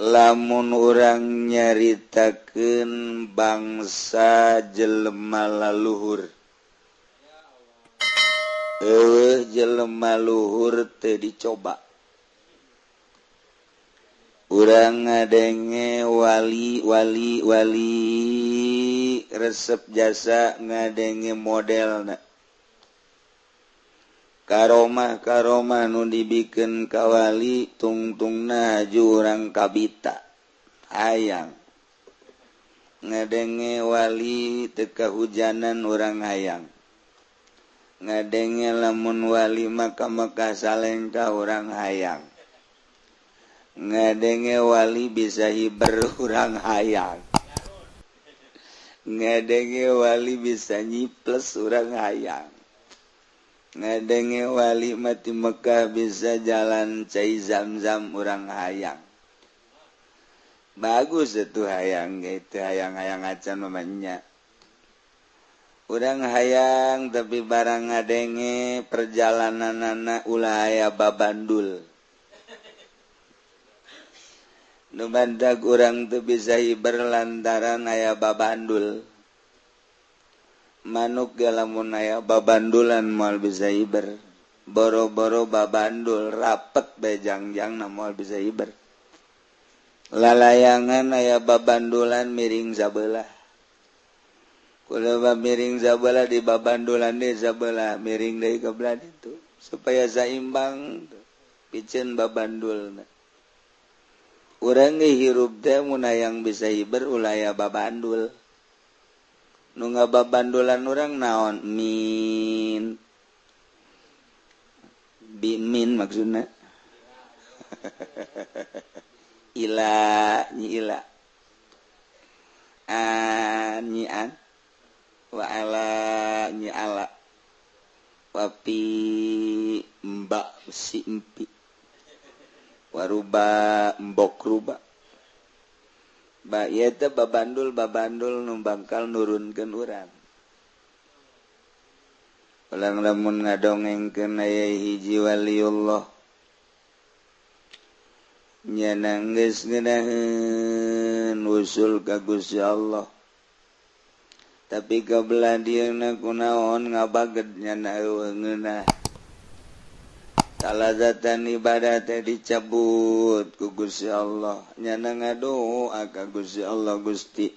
Lamun urang nyaritakeun bangsa jelema laluhur, eueuh jelema luhur teu dicoba. Urang ngadenge wali wali wali resep jasa, ngadenge modelna karomah karomah nu dibikin kawali, tungtungna jurang kabita hayang ngadenge wali teu kahujanan, urang hayang ngadenge lamun wali maka maka salengka, urang hayang ngadenge wali bisa hiber, urang hayang ngadenge wali bisa nyiples, urang hayang ngadenge wali mati Mekah bisa jalan cai Zam-zam, urang hayang. Bagus itu hayang gitu, hayang-hayang acan mamanya urang hayang, tapi barang ngadenge perjalanan anak ulah aya babandul nu bandag urang tuh bisa hiber lantaran aya babandul. Manuk ge lamun aya babandulan moal bisa hiber, boro-boro babandul rapet bae jangjangna moal bisa hiber. Lalayangan aya babandulan miring sabelah, kulo miring sabelah, di babandulan deui sabelah, miring deui ka belah ditu supaya saimbang piceun babandulna. Urang ge hirup teh mun hayang bisa hiber ulah aya babandul. Nu ngababandulan urang naon? Min bimin maksudna ila nyi ila an nyi an wa ala nyi ala wapi mbak si empi waruba mbok ruba. Ba ieu teh babandul babandul nu bangkal nurunkeun urang. Ulang lamun ngadongengkeun aya hiji waliullah nya geus ngeunaheun usul ka Gusti Allah, tapi kabelah dieuna kunaon ngabaged nyana eueuh ngeunah. Talazatan ibadah teh dicabut ku Gusti Allah, nyana ngadoa ka Gusti Allah, "Gusti,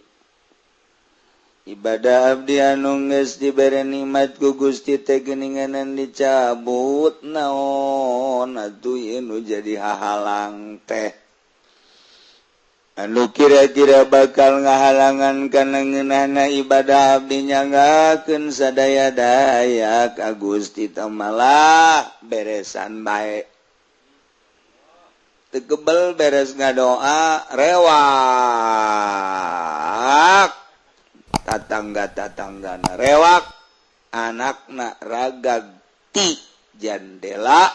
ibadah abdi anu geus dibere nikmat ku Gusti teh geuninganan dicabut, naon atuh ieu nu jadi hahalang teh anu kira-kira bakal ngahalangan kana ngeunahna ibadah abdi? Nyanggakeun sadaya-daya ka Gusti teh, malah beresan bae." Teu kebel beres ngadoa, rewak tatangga-tatanggana, rewak anakna ragag ti jandela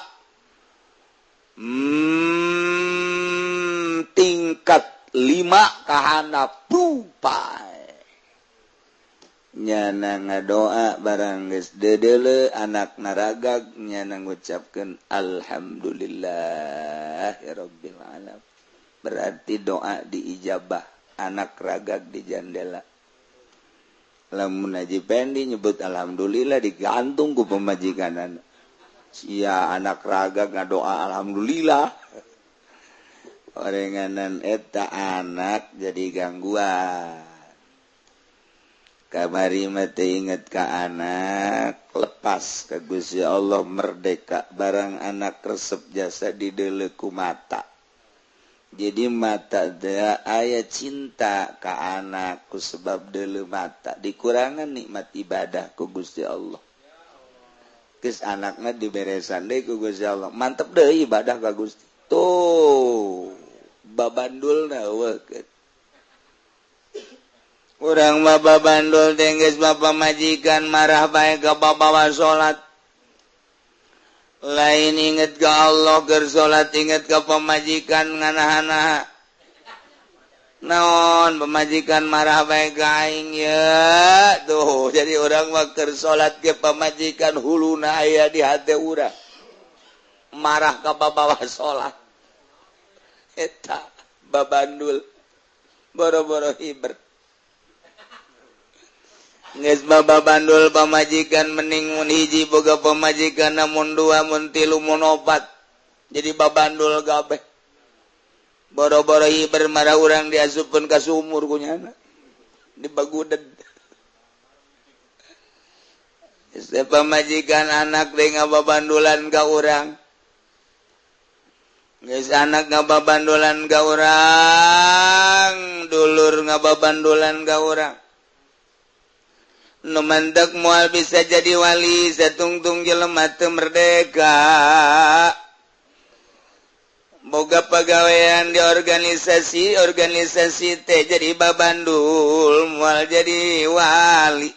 tingkat 5 kahandap rupai. Nyana ngadoa, barang geus dedeule anak naragag, nyana ngucapkeun alhamdulillah ya rabbil alamin, berarti doa diijabah, anak ragag di jandela. Lamun Haji Pendi nyebut alhamdulillah digantung ku pamajikanana, sia anak ragag ngadoa alhamdulillah. Orenganan eta anak jadi gangguan. Kamari mah teu inget ka anak, lepas ka Gusti Allah, merdeka. Barang anak resep jasa dideuleu ku mata, jadi mata teh aya cinta ka anak ku sebab deuleu mata, dikurangan nikmat ibadah ku Gusti Allah. Geus anakna diberesan deui ku Gusti Allah, mantep deui ibadah ka Gusti. Tuh babandulna eueuh. Urang mah babandul teh geus bapa majikan marah bae ka babawa salat, lain inget ka Allah keur salat, inget ka pamajikan nganah-anah, naon pamajikan marah bae ka aing ya. Tuh jadi urang mah keur salat ke pamajikan huluna aya di hate urang, marah ka babawa salat eta. Babandul boro-boro hiber. Geus babandul pamajikan mending mun hiji boga pamajikan, namun dua, mun tilu, mun opat jadi babandul kabeh. Boro-boro hiber, marah urang diasupkeun ka sumur ku nyana dibaguded. Geus pamajikan anak deui ngababandulan ka urang. Geus anak ngababandulan ka urang, dulur ngababandulan ka urang. Nu mantak moal bisa jadi wali satungtung jelema teu merdeka. Boga pagawean di organisasi, organisasi teh jadi babandul, moal jadi wali.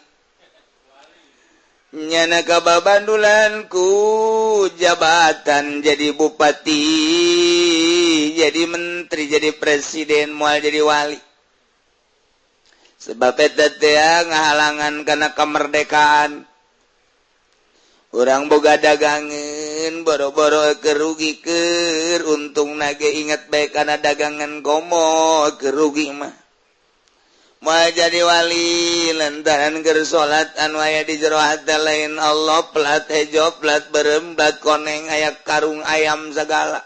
Nyana kababandulan ku jabatan jadi bupati, jadi menteri, jadi presiden, moal jadi wali. Sebab eta teh ngahalangan kana kemerdekaan. Urang boga dagangan boro-boro kerugi keur untung nage inget bae kana dagangan komo kerugi mah. Moal jadi wali lantaran keur salat anu aya di jero hate lain Allah, plat hejo, plat berem, plat koneng, aya karung ayam segala.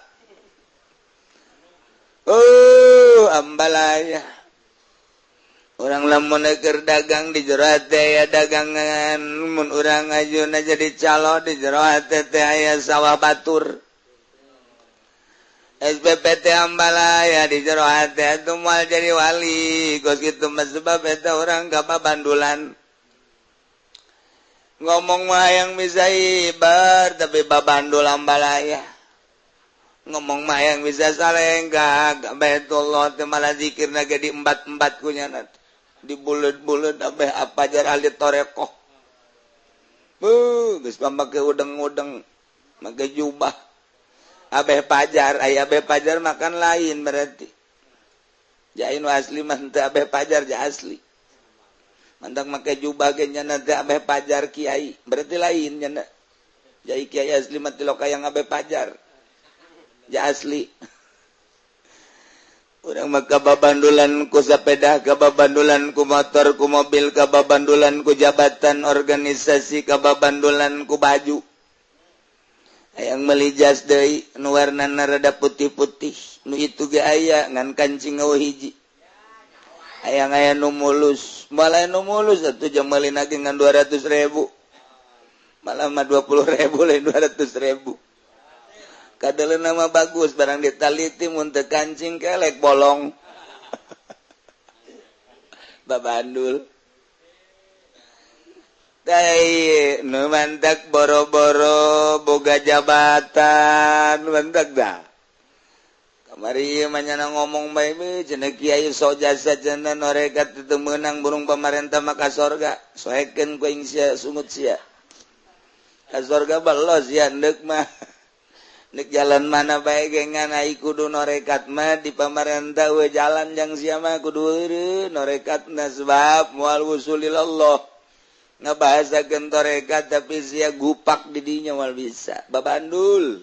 Oh, ambalaya. Urang lamun keur dagang di jero hate aya dagangan, mun urang ajuna jadi calo di jero hate teh aya sawah batur. SPPT ambalaya di jero hate atuh moal jadi wali. Kos kitu mah sebab eta urang kababandulan. Ngomong mah hayang bisa hibar tapi babandul ambalaya. Ngomong mah hayang bisa salenggak Baitullah teh malah zikirna ge di embat-embat ku nyana. Dibulet-bulet abeh apa jar ahli torekoh. Beuh, geus pamake udeng-udeng, make jubah. Abeh pajar, aya abeh pajar makan lain berarti. Jain asli mah teu abeh pajar ja asli. Mantak make jubah ge nyana teu abeh pajar kiai, berarti lain nyana. Jai kiai asli mah tilok hayang abeh pajar. Ja asli. Urang mah kababandulan ku sepeda, kababandulan ku motor, ku mobil, kababandulan ku jabatan organisasi, kababandulan ku baju. Hayang meuli jas deui nu warnana rada putih-putih, nu itu ge aya ngan kancing eueuh hiji. Hayang aya nu mulus, malah nu mulus atuh jang meuli lagi ngan 200.000. Malah mah 20.000 lain 200.000. Kadeuleun nama bagus barang ditaliti mun teu kancing kelek bolong. Babandul. Tai nu mantak boro-boro boga jabatan mantak dah. Kamari mah nyana ngomong bae we cenah kiai sok jasa cenah norekat teu meunang burung pamarentah mah ka sorga. Soekeun ku aing sia sungut sia. Ka sorga belos sia deuk mah. Nek jalan mana bae ge ngan ai kudu norekat mah di pamarentah we jalan jang sia mah kudu eureun norekatna sebab moal wusulilallah. Ngabahasakeun torekat tapi sia gupak di dinya moal bisa. Babandul.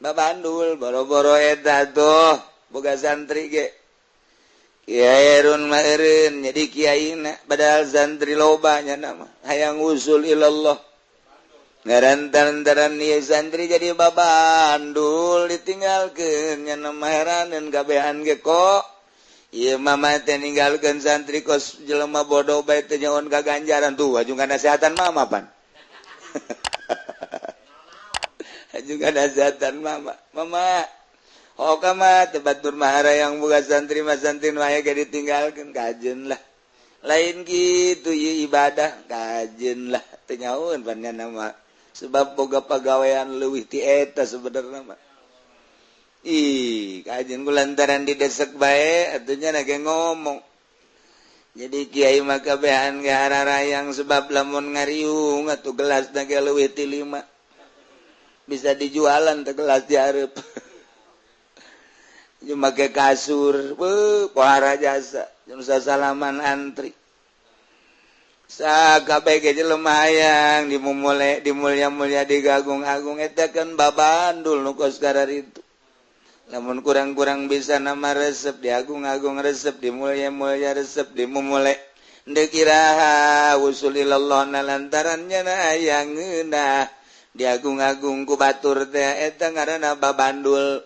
Babandul boro-boro eta tuh boga santri ge. Kiai Erun mah eureun jadi kiaina padahal santri loba nya mah hayang usul ilallah. Ngarantan-taran ieu santri jadi babandul ditinggalkeun nya mah heraneun kabehan ge kok. Ieu mama teh ninggalkeun santri kos jelema bodoh bae teh nyaon ka ganjaran tuh aju nasehatan mama pan. Aju nasehatan mama. Mama oh kama teh batur mahara yang boga santri mah santri nu aya ge ditinggalkeun kajeun lah. Lain kitu ieu ibadah kajeun lah teh nyaon pan nya mah. Sebab boga pagawean leuwih ti eta sebenarna mah. Ih, kajian ku lantaran didesek bae atuh nya ge ngomong. Jadi kiai mah kabehan ge hararayang sebab lamun ngariung atuh gelas na ge leuwih ti 5. Bisa dijualan teh gelas di hareup. Jeung make kasur, beuh pohara jasa, jeung sasalaman antri. Sakabeh ge jelema hayang dimumule, dimulya-mulya, digagung-agung eta kan babandul nu kos kararitu. Lamun kurang-kurang bisa nama resep diagung-agung resep dimulia-mulia resep dimumule deuk iraha wusul ilallah na lantaran nyana aya ngeunah diagung-agung ku batur teh eta ngaranna babandul.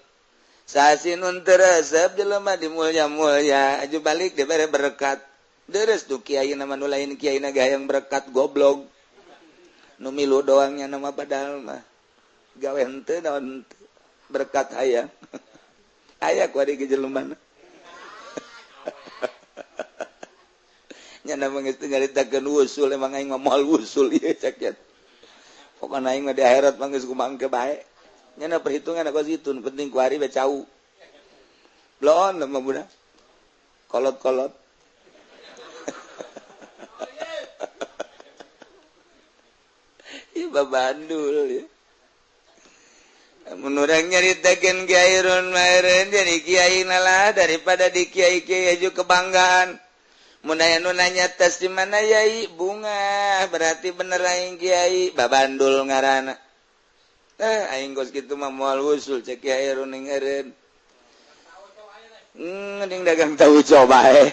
Sasinun teu resep jelema dimulia-mulia aju balik dibere berkat. Deres tuh kiai nama nu lain kiai na hayang berkat goblok. Nu milu doang nya nama padahal mah gawe henteu naon berkat hayang. Aya ku ari ge jelema. Nya mah geus teu nyaritakeun wusul emang aing mah moal wusul ieu cek nya. Pokona aing mah di akhirat mah geus kumaha engke bae. Nya perhitungan kos kitu nu penting ku ari we cau. Bloon mah budak. Kolot-kolot. Ieu babandul ya. Menurang nyaritakeun Kiai Run Maireun jadi kiai nalah daripada di kiai-kiai aju kebanggaan. Mun aya nu nanya tes di mana yai bunga berarti bener aing kiai babandul ngaranna. Aing geus kitu mah moal wusul cek Kiai Run eureun. Mending dagang tahu coba bae.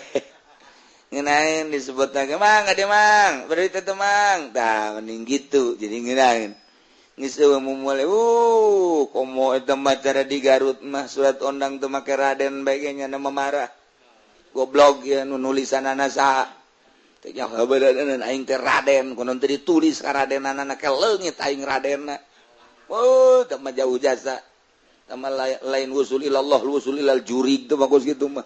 Ngeunaheun disebut lagi mang ade mang berarti teh mang. Tah mending gitu jadi ngeunaheun. Geus eueuh mumule komo eta mah cara di Garut mah surat ondang teu make Raden bae ge nya marah. Goblok ya nu nulisanana saha. Teh nya habeudeunan aing teh Raden konon teh ditulis ka Radenanana ke leungit aing Radenna. Oh, teh mah jauh jasa. Teh mah lain wusul ilallah wusul ilal jurig teh mah kos kitu mah.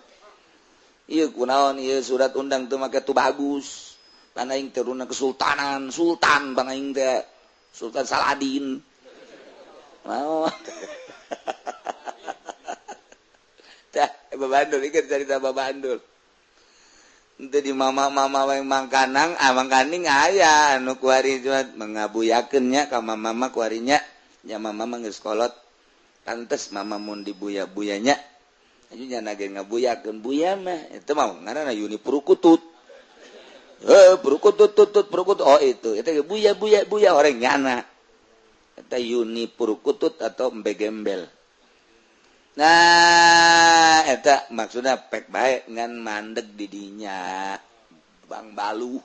Ieu kunaon ieu surat undang teu make tu bagus. Pan aing teh runa kesultanan, sultan bang aing teh. Sultan Saladin. Mau. Tah, babandul ieu carita babandul. Henteu di mama-mama wae mangkanang, mangkaning aya anu kuari cuma mengabuyakeun nya ka mama-mama kuarinya. Nya mama mah geus kolot. Pantes mama mun dibuya-buyanya. Aju nya ge ngabuyakeun buya mah eta mah ngaranna Yuni Purukutut. Purukutut tutut purukutut oh itu eta ge buya buya buya orang nyana. Eta Yuni Purukutut atau embe gembel. Nah, eta maksudna pek bae ngan mandeg di dinya Bang Balu.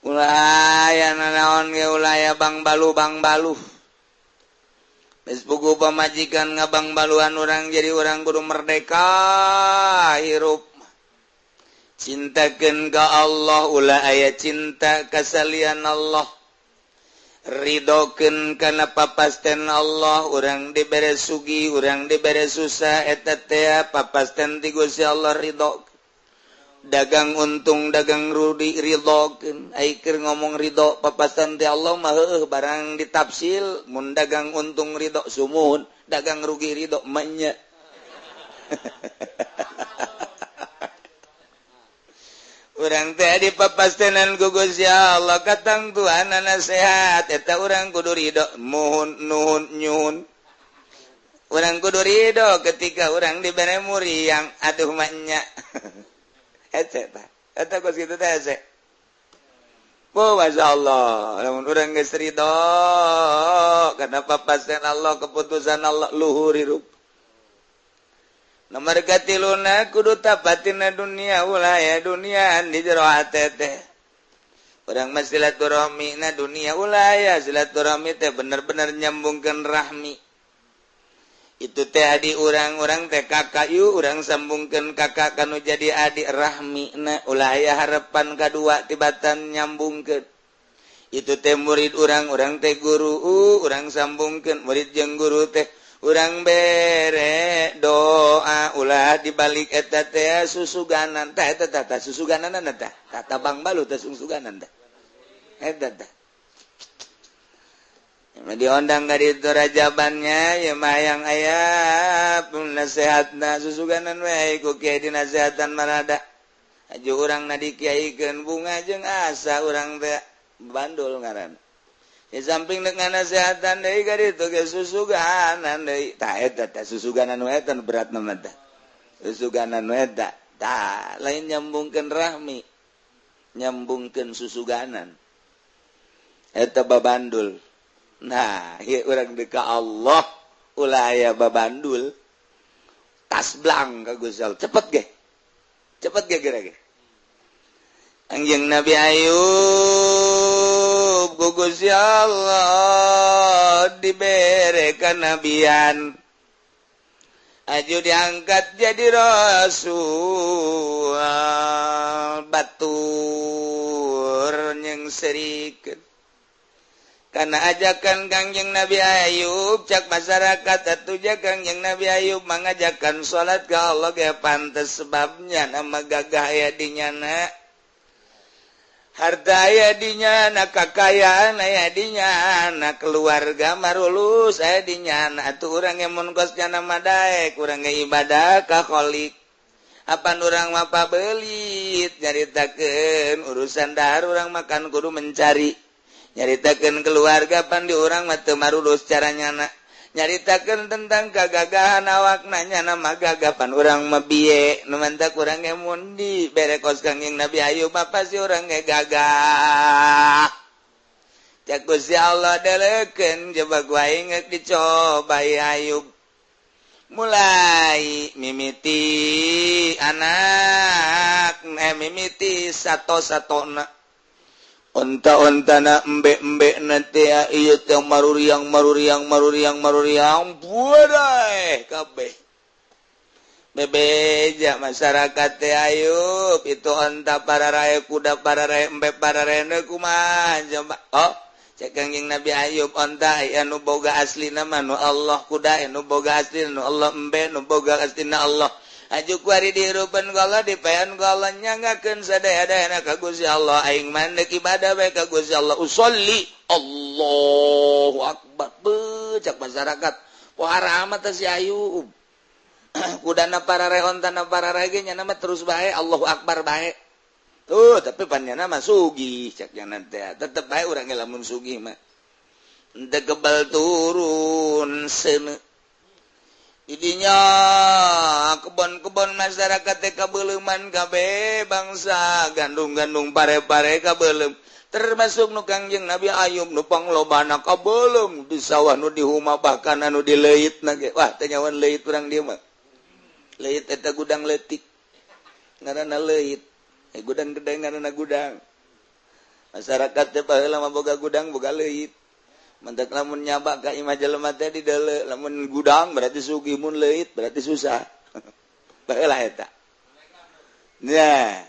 Ulah aya nanaon ge ulah aya Bang Balu Bang Balu. Geus puguh pamajikan ngabang baluan urang jadi urang kudu merdeka hirup. Cintakeun ka Allah ulah aya cinta ka salian Allah. Ridokeun kana papasten Allah urang dibere sugih urang dibere susah eta teh papasten ti Gusti Allah ridho. Dagang untung dagang rugi ridhokeun. Ai keur ngomong ridho papasten ti Allah mah heueuh barang ditafsil mun dagang untung ridho sumuhun dagang rugi ridho manya. Urang teh dipapastenan ku Gusti Allah katangtuanana sehat eta urang kudu ridho muhun nuhun nyuhun. Urang kudu ridho ketika urang dibere muriang aduh manya. Hese tah eta kos kitu teh hese. Oh masyaallah lamun urang geus ridho kana papasten Allah keputusan Allah luhur hirup. Nomor katiluna kudu tapatina dunia ulah ya dunia di jero hate teh. Urang mah silaturahmi na dunia ulah ya silaturahmi teh bener-bener nyambungkeun rahmi. Itu teh adi urang-urang teh kakak yu urang sambungkeun kakak kanu jadi adik rahmi na ulah ya harapan kadua tibatan nyambungkeun. Itu teh murid urang-urang teh guru urang sambungkeun murid jeung guru teh urang bere doa ulah dibalik eta teh susuganan tah eta tah susuganan tah tah Bang Balu teh susuganan tah eta tah diondang ka ditu rajabannya ya mah yang aya nasehatna susuganan we ku kiai dinasehatan marada aju urang na dikiaikeun bunga jeung asa urang teh bandul ngaran. Di samping dengan nasehatan deui ka ditu ge susuganan deui. Tah eta tah susuganan we eta berat mah tah. Susuganan we eta tah lain nyambungkeun rahmi, nyambungkeun susuganan. Eta babandul. Nah, ieu urang deuk ka Allah Ulah aya babandul. Tas blang ka Gusti Allah. Cepet ge. Cepet ge geura ge. Kangjeng Nabi Ayub ku Gusti Allah dibere kanabian. Aju diangkat jadi rasul, batur nyengserikeun. Karena ajakan Kangjeng Nabi Ayub cak masyarakat atuh ja Kangjeng Nabi Ayub mengajakan salat ka Allah ge pantes sebabnya nama gagah aya di nyana, harta aya di nyana, kakayaan aya di nyana, keluarga marulus aya di nyana. Atuh urang ge mun kos nyana mah daek urang ge ibadah ka Khalik. Apan urang mah pabelit nyaritakeun urusan dahar urang makan kudu mencari. Nyaritakeun keluarga pan di urang mah teu marulus cara nyana. Nyaritakeun tentang kagagahan awakna nyana mah gagah pan urang mah bieu nu mantak urang ge mun dibere kos Kangjeng Nabi Ayub mah pasti urang ge gagah. Cak Gusti Allah deleukeun coba ku aing geus dicoba Ayub. Mulai mimiti anak mimiti sato-satona onta-ontana embe-embe nanti ieu teh maruriang maruriang maruriang maruriang buadai kabeh bebeja masyarakat teh Ayub itu onta para rae kuda para rae embe para rae kumaha coba. Oh cek Kangjeng Nabi Ayub onta anu boga aslina mah nu Allah, kuda anu boga aslina nu Allah, embe nu boga aslina Allah. Aju kuari dihirupan ku Allah dipayan ku Allah nyanggakeun sadaya-dayana ka Gusti Allah. Aing mah deuk ibadah bae ka Gusti Allah. Usolli Allahu akbar. Beuh cak masyarakat pohara amat teh si Ayub. Kudana para rae ontana para rae ge nyana mah terus bae Allahu akbar bae. Tuh tapi pan nyana mah sugih cak nyana teh. Tetep bae urang ge lamun sugih mah. Henteu kebal turun seuneu. Idinya kebon-kebon masyarakat teh kabeuleman kabeh bangsa gandum-gandum pare-pare kabeuleum termasuk nu Kangjeng Nabi Ayub nu panglobana kabeuleum di sawah nu di huma bahkan anu di leuit na ge. Wah teh nyawan leuit urang dieu mah. Leuit eta gudang leutik ngaranna leuit. Gudang gede ngaranna gudang. Masyarakat teh baheula mah boga gudang boga leuit. Mantak lamun nyabak ka imah jelema teh di deuleu, lamun gudang berarti sugih, mun leuit berarti susah. Baheula eta. Nah.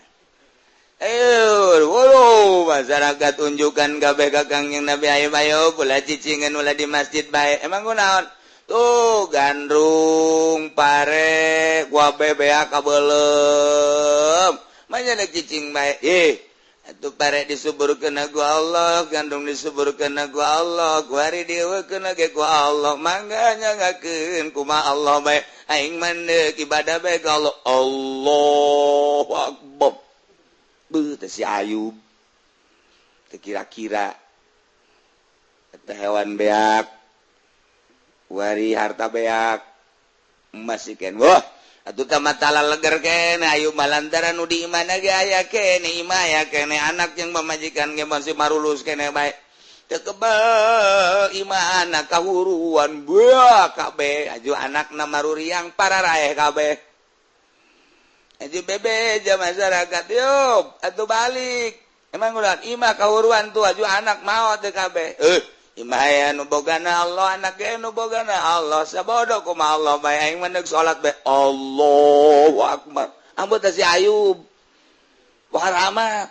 Ayo, wolo masyarakat unjukkan kabeh ka Kangjeng Nabi Ayub, ayo ulah cicingan ulah di masjid bae. Emang kunaon? Tuh gandrung pare gua bebea kabeuleum. Manya cicing bae. Ih, atuh pare disuburkeun ku Allah, gandum disuburkeun ku Allah, kuari dieuwekeun ge ku Allah. Mangga nyangakeun kumaha Allah bae. Aing mah deuk ibadah bae ka Allah. Allahu akbar. Beuh teh si Ayub. Teu kira-kira eta hewan beak, wari harta beak, emas ikan. Wah, atuh tah matala leger kene Ayub mah lantaran nu di imahna ge aya kene imah aya kene anak jeung pamajikan ge masih marulus kene bae. Teu kebel imah anak kahuruan buah kabeh aju anakna maruriang pararaeh kabeh. Aju bebeja masyarakat yuk atuh balik. Emang ulah imah kahuruan tuh aju anak maot teu kabeh. Imah aya nu bogana Allah, anak ge nu bogana Allah. Sabodo kumaha Allah bae aing mah deuk salat bae. Allahu akbar. Ambut teh si Ayub. Pohara amat.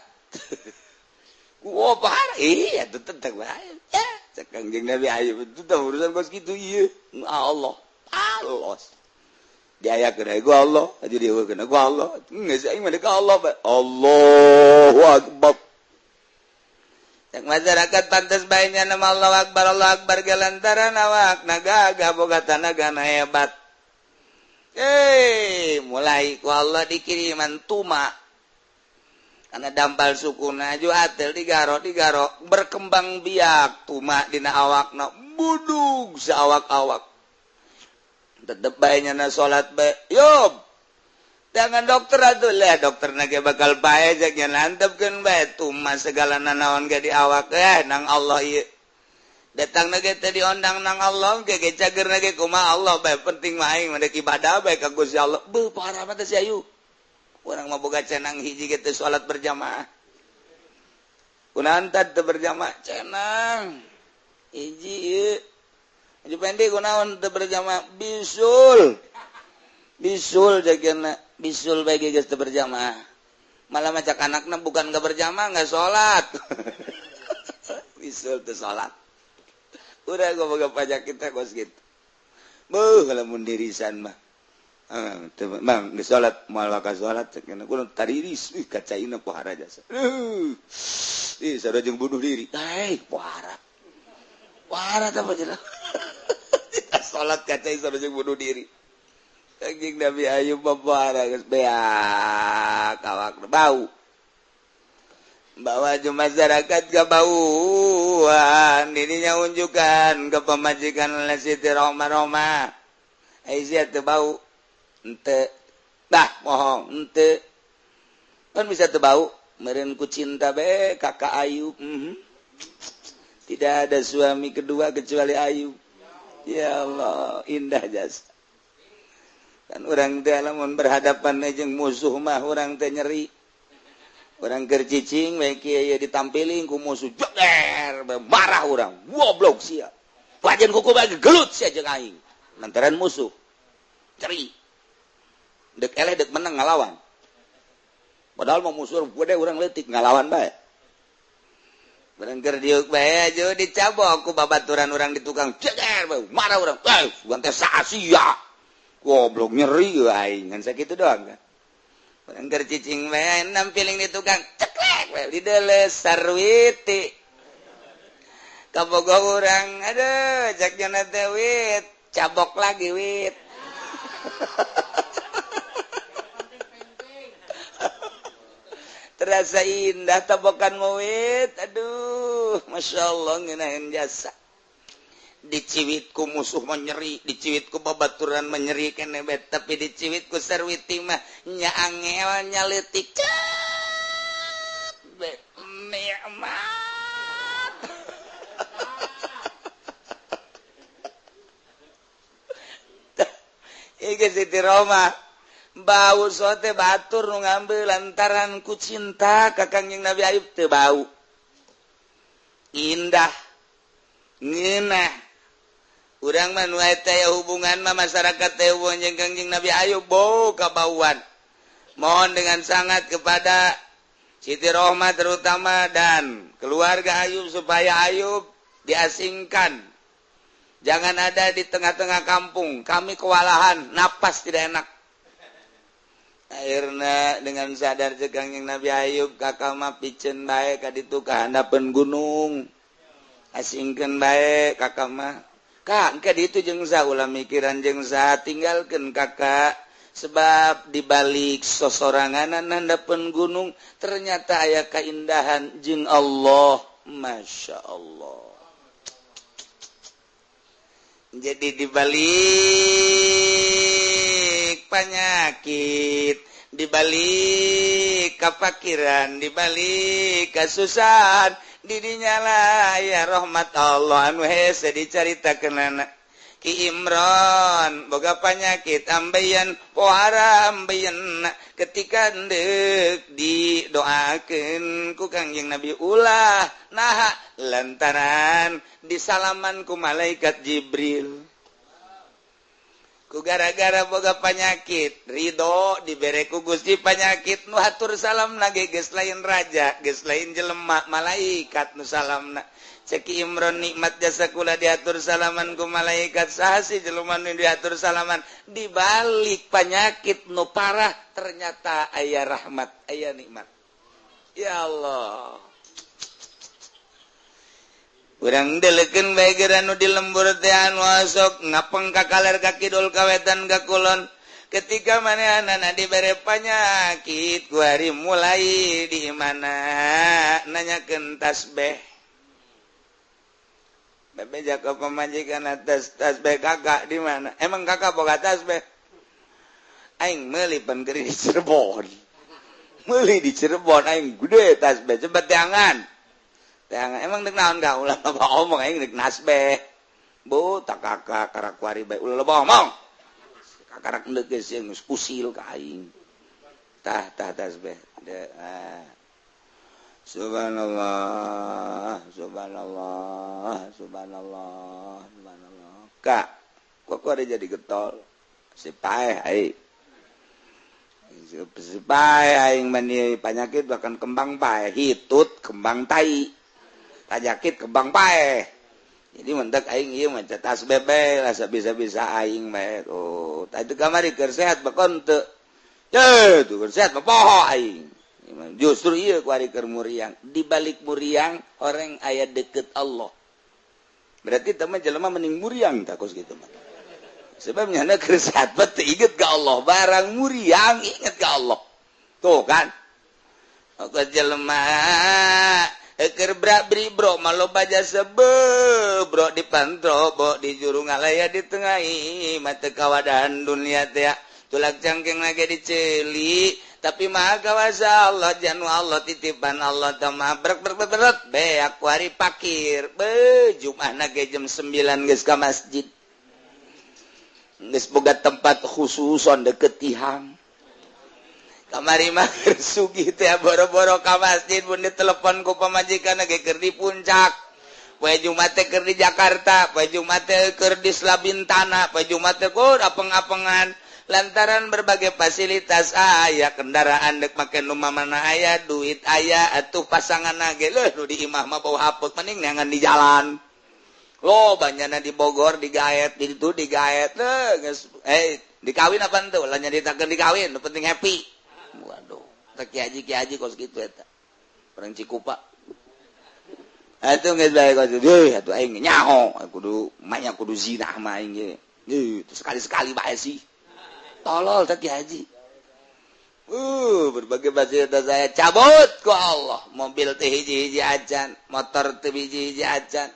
Wah, pohara. Iya, atuh tetep bae. Ya, cek Kangjeng Nabi Ayub itu teh urusan kos kitu ieu. Allah. Alos. Diayakeun ku Allah, aju dieuwekeun ku Allah. Geus aing mah deuk Allah bae. Allahu akbar. Cek masyarakat pantes bae nya nama Allah akbar Allah akbar gelantaran awak gagah boga tanaga hebat. Mulai ku Allah dikiriman tuma. Karena dampal sukuna aju atel digaro digaro berkembang biak tuma dina awakna budug saawak-awak. Tetep bae nya salat bae. Yub. Jangan dokter atuh lah dokter na ge bakal bae cek nya nantepkeun bae tuma segala nanaon ge di awak nang Allah ieu. Datang nage teh diondang nang Allah ge ge cager nage kumaha Allah bae penting mah aing mah ibadah bae ka Gusti Allah. Beuh parah mah teh si Ayu. Urang mah boga cenang hiji ge teh salat berjamaah. Kunaon teh berjamaah cenang. Hiji ieu. Haji Pendi kunaon teu berjamaah bisul. Bisul jagana bisul bae ge geus teu berjamaah. Malah macak anakna bukan gak berjamaah nggak salat. Bisul teu salat. Udah gua boga pajak kita kos gitu. Beuh lamun dirisan mah. Bang geus salat moal ka salat cenah kudu tariris ih kacaina pohara jasa. Ih sarua jeung bunuh diri. Ai pohara. Pohara tah jelas. Kita salat kacai sarua jeung bunuh diri. Kanjeng Nabi Ayub mah pohara geus beak awak bau. Bawa masyarakat kebauan dirinya unjukkan ke pemajikan Siti Roma Roma Aisyah teu bau ente dah bohong ente kan bisa teu bau meureun ku cinta be kakak Ayub. Tidak ada suami kedua kecuali Ayub. Ya Allah indah jasa kan urang teh lamun berhadapan jeung musuh mah urang teh nyeri. Orang keur cicing bae kieu ditampiling ku musuh jeger marah urang goblok sia wajan kuku bae gelut sia jeung aing lantaran musuh ceri dek eleh dek menang ngalawan padahal mah musuh gede urang leutik ngalawan bae barang keur diuk bae aja dicabok ku babaturan urang di tukang jeger marah urang eh urang teh sia goblok nyeri aing ngan sakitu doang kan. Angger cicing bae nampiling di tukang ceklek bae di deles sarwiti. Kabogoh urang aduh cek nya teh wit cabok lagi wit. Terasa indah tabokan wit aduh masyaallah ngeunaheun jasa. Diciwit ku musuh menyeri, diciwit ku babaturan menyeri kene bet, tapi diciwit ku sarwiti mah nya angel nya leutik cet be nikmat. Ieu Siti Roma bau sote batur nu ngambil lantaran ku cinta ka Kangjeng Nabi Ayub teu bau. Indah ngeunah. Urang mah nu eta ya hubungan mah masyarakat teh hubungan jeung Kangjeng Nabi Ayub bau kabauan. Mohon dengan sangat kepada Siti Rohmah terutama dan keluarga Ayub supaya Ayub diasingkan. Jangan ada di tengah-tengah kampung. Kami kewalahan, napas tidak enak. Akhirna dengan sadar jeung Kangjeng Nabi Ayub kakak mah piceun bae ka ditu ka handapeun gunung. Asingkeun bae kakak mah. Kak, engke ditu jeung saha ulah mikiran jeung saha tinggalkeun kakak sebab dibalik sosoranganan handapeun gunung ternyata aya kaindahan jeung Allah. Masya Allah. Jadi dibalik penyakit, dibalik kefakiran, dibalik kesusahan, didinya lah ya rahmat Allah anu hese dicaritakeunana. Ki Imron boga penyakit ambeien pohara ambeien ketika deuk didoakeun ku Kangjeng Nabi ulah naha lantaran disalaman ku malaikat Jibril. Ku gara-gara boga penyakit ridho dibere ku Gusti penyakit nu hatur salamna ge geus lain raja geus lain jelema malaikat nu salamna. Cek Imron nikmat jasa kula diatur salaman ku malaikat saha sih jelema nu diatur salaman dibalik penyakit nu parah ternyata aya rahmat aya nikmat. Ya Allah. Urang delekeun bae geura nu di lembur teh anu asok ngapeng ka kaler ka kidul ka wetan ka kulon. Ketika manehanana dibere panyakit ku hari mulai di mana nanyakeun tasbih. Bebeja ka pamajikan atas tasbih kakak di mana? Emang kakak boga tasbih? Aing meuli pan keur di Cirebon. Meuli di Cirebon aing gede tasbih cepet tangan. Teangan emang dek naon ka ulah loba omong aing dek nasbeh. Bu tak kakak karak kuari bae ulah loba omong. Kakarak endek geus geus usil ka aing. Tah tah tasbeh. Ah. Subhanallah, subhanallah, subhanallah, subhanallah. Kak, kok ada jadi getol? Si paeh aing. Si paeh aing mani penyakit bahkan kembang paeh, hitut kembang tai. Penyakit kembang paeh. Jadi mentek aing ieu mah tasbeh bae lah sabisa-bisa aing bae. Oh, tadi kamari keur sehat bakon teu. Teu, tuh keur sehat mah poho aing. Justru iya kuari keur muriang. Di balik muriang orang aya deket Allah. Berarti teman jelema mending muriang tak kos gitu mah. Sebabnya na keur sehat mah teu inget ka Allah, barang muriang inget ka Allah. Tuh kan. Oke jelema keur bra bri bro mah loba jasa bro di pantro bo di juru ngalaya di tengahi mah teu kawadahan dunia teh. Tulak cangkeng lagi diceli tapi maha kawasa Allah janu Allah titipan Allah tamah brek brek brek beak kuari pakir be Jumat ge jam 9 geus ka masjid geus boga tempat khususon deket tihang kamari mah sugih teh boro-boro ka masjid mun ditelepon ku pamajikan ge keur di puncak poe Jumat teh keur di Jakarta poe Jumat teh keur di Selabintana poe Jumat teh kur apeng-apengan lantaran berbagai fasilitas aya kendaraan dek make nu mana aya duit aya atuh pasangan ge leuh nu di imah mah bau hapuk mending neangan di jalan lo banyana di Bogor digaet di ditu digaet leuh geus dikawin apa henteu lah nyaritakeun dikawin nu penting happy. Waduh teh ki haji kos kitu eta urang Cikupa atuh geus bae kos deui atuh aing nyaho kudu manya kudu zina mah aing ge sekali-sekali bae sih tolol teh ki haji. Berbagai fasilitas saya cabut ku Allah. Mobil teh hiji-hiji acan, motor teh hiji-hiji acan.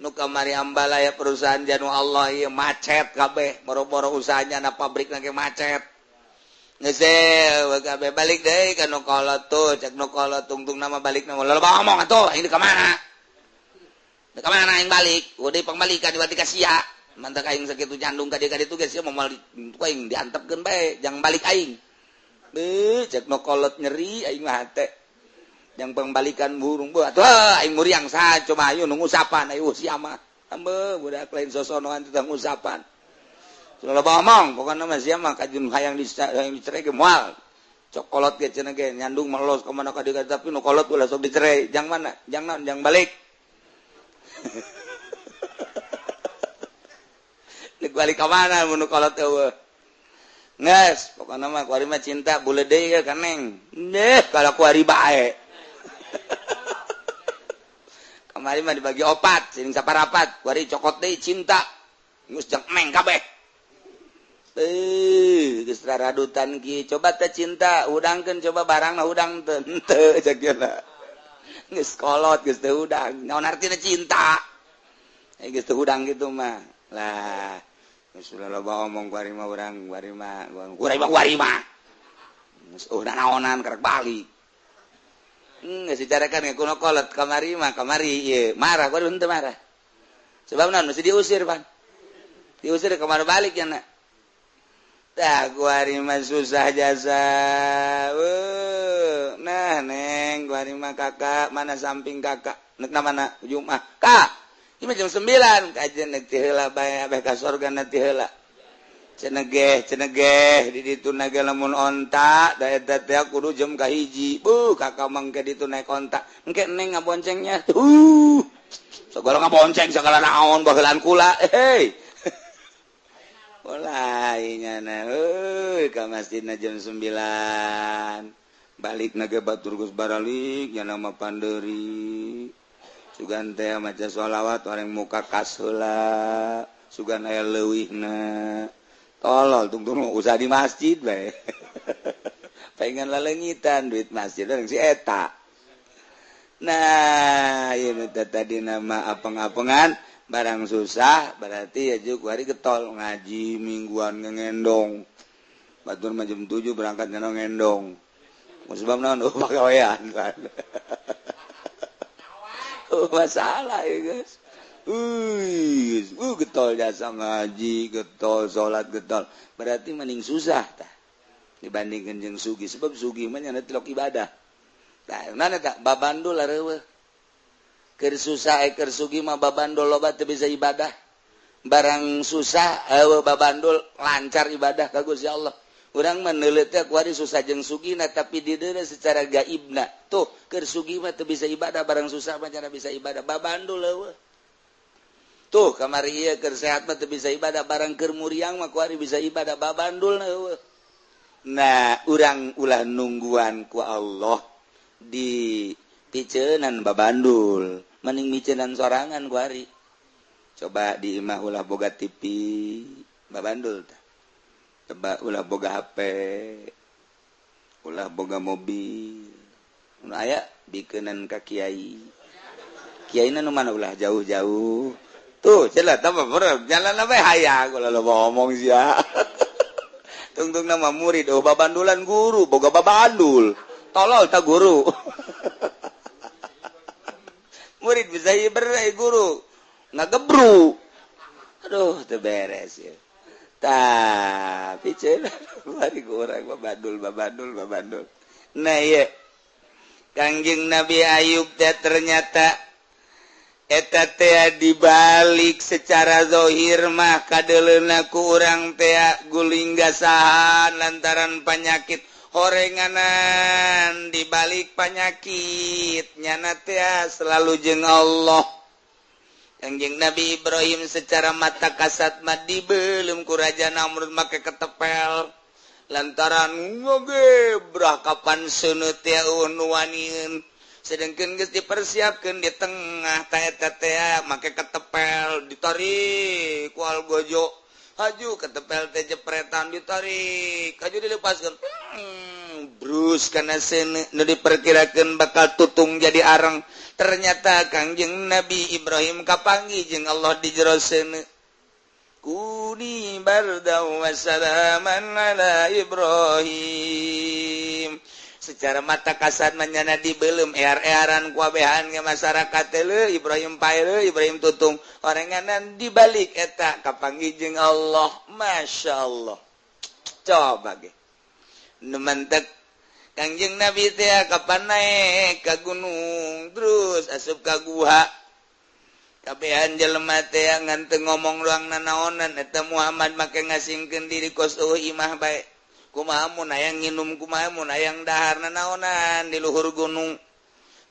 Nu kamari ambalaya perusahaan janu Allah ieu macet kabeh, boro-boro usahanya na pabrik ge macet. Geus kabeh balik deui ka nu kolot tuh, cek nu kolot tungtung nama balik nama loba omong atuh, aing di ka mana? Di ka mana aing balik? Udah pangbalikan di ka sia. Mantak aing sakitu nyandung ka dieu ka ditu geus sia moal aing diantepkeun bae, jang balik aing. Beuh, cek nu kolot nyeri aing mah hate. Jang pembalikan burung beuh atuh aing muriang saha coba ayo nu ngusapan ayo sia mah. Ambeuh budak lain sosonoan teh ngusapan. Loba omong pokona mah sia mah kajun hayang dicerai ge moal. Cok kolot ge cenah ge nyandung melos ka mana ka dieu tapi nu kolot ulah sok dicerai. Jang mana? Jang naon? Jang balik. Balik ka mana mun kolot eueuh. Geus, pokona mah kuari mah cinta bule deui ka neng. Deh, kalau kuari bae. Kamari mah dibagi opat, sing saparapat, kuari cokot deui cinta. Geus jeung neng kabeh. Geus raradutan ki, coba teh cinta, hudangkeun coba barangna hudang teu henteu cek geuna. Geus kolot geus teu hudang. Naon artina cinta? Geus teu hudang kitu mah. Lah, geus loba omong kuari mah urang, kuari mah, kuari mah kuari mah. Geus eueuh naonan karek balik. Geus dicarakan ge kuno kolot kamari mah kamari ieu marah kuari henteu marah. Sebab naon mesti diusir, Pan. Diusir ka mana balik nya na. Tah kuari mah susah jasa. Nah neng kuari mah kakak mana samping kakak nek mana Jumat. Kak, ini jam 9 kajian nek ti heula bae abeh ka sorga na ti heula. Cenegeh cenegeh di ditu na ge lamun onta da eta teh kudu jam kahiji. Buh kakak mangke ditu naik onta. Engke neng ngaboncengnya. Segala ngabonceng segala naon bahelaan kula. Hei. Mulai nyana euy ka masjidna jam 9. Balik na ge batur geus baralik nyana mah panderi. Sugan teh maca sholawat orang muka kas heula, sugan aya leuwihna. Tolol tungtung usah di masjid bae. Pengen laleungitan duit masjid orang si eta. Nah, ieu teh tadi nama apeng-apengan barang susah berarti ya juga hari getol ngaji mingguan ngendong. Batur mah jam 7 berangkat ngendong. Sebab naon oh pagawean kan. Masalah ya guys. Getol jasa ngaji, getol salat, getol. Berarti mending susah tah dibandingkan jeung sugi, sebab sugi mah nyana tilok ibadah. Tah, mana tak babandul areueuh. Keur susah keur sugi mah babandul loba teu bisa ibadah. Barang susah eueuh babandul lancar ibadah ka Gusti Allah. Urang mah neuleut teh kuari susah jeung sugina tapi dideuna secara gaibna. Tuh keur sugi mah teu bisa ibadah, barang susah mah nyana bisa ibadah. Babandul eueuh. Tuh kamari ieu keur sehat mah teu bisa ibadah, barang keur muriang mah kuari bisa ibadah, babandul eueuh. Nah, urang ulah nungguan ku Allah di piceunan babandul, mending miceunan sorangan kuari. Coba di imah ulah boga TV, babandul tah. Coba ulah boga HP, ulah boga mobil. Nu aya bikeunan ka kiai. Kiaina nu mana ulah jauh-jauh. Tuh, jelas tambah berep, jalan apa hayang kalau lo ngomong sia. Tungtung nama murid, oh babandulan guru, boga babandul. Tolol tak guru. Murid bisa hiber guru, ngagebru. Aduh, teu beres ya. Tapi cenah bari urang babandul babandul babandul. Nah ieu Kangjeng Nabi Ayub teh ternyata eta teh dibalik secara zahir mah kadeuleuna ku urang teh guling gasahan lantaran panyakit horenganan, dibalik panyakit nyana teh selalu jeung Allah. Kangjeng Nabi Ibrahim secara mata kasat mah dibelum ku Raja Namrud make ketepel lantaran ngogebrah kapan seuneu teh nu wanieun. Sedangkan geus dipersiapkeun di tengah ta eta teh make ketepel ditarik ku algojo haju ketepel teh jepretan ditarik haju dilepaskeun brus kana seuneu nu diperkirakeun bakal tutung jadi areng, ternyata Kangjeng Nabi Ibrahim kapanggih jeung Allah di jero seuneu. Kuni bardan wa salaman ala Ibrahim. Secara mata kasat menyana dibelum ear-earan kuabehan ke masyarakat teh Ibrahim pae Ibrahim tutung orenganan dibalik eta kapanggih jeung Allah. Masya Allah. Coba ge nu mantek Kangjeng Nabi teh kapan naik ka gunung terus asup ka guha kabehan jelema teh ngan teu ngomong doang nanaonan eta Muhammad make ngasingkeun diri kos eueuh imah bae. Kumaha mun hayang nginum, kumaha mun hayang dahar nanaonan di luhur gunung.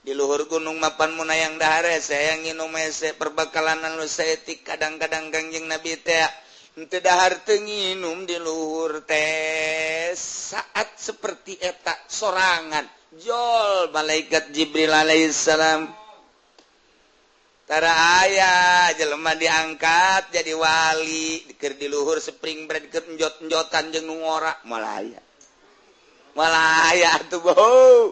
Di luhur gunung mapan mun hayang dahar hese hayang nginum hese perbekalan nu saeutik. Kadang-kadang Kangjeng Nabi teh henteu dahar teu nginum di luhur teh. Saat seperti eta sorangan jol malaikat Jibril alaihissalam. Tara aya jelema diangkat jadi wali keur di luhur spring bread keur enjot-enjotan jeung nu ngora malaya. Malaya atuh bau.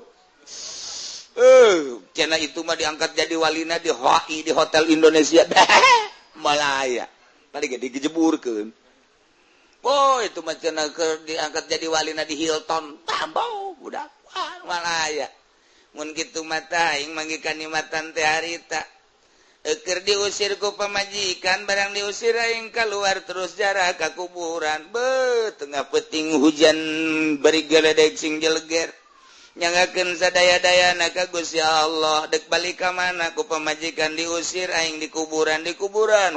Cenah itu mah diangkat jadi walina di HI di Hotel Indonesia. Malaya. Tadi ge digejeburkeun. Oh, itu mah cenah keur diangkat jadi walina di Hilton. Tambau budak. Malaya. Mun kitu mah tah aing manggih kanikmatan teh harita. Eker diusir ku pamajikan, barang diusir aing keluar terus jarah ka kuburan. Be tengah peting hujan beri geledek sing jeleger. Nyangakeun sadaya-dayana ka Gusti Allah, dek balik ka mana ku pamajikan diusir aing di kuburan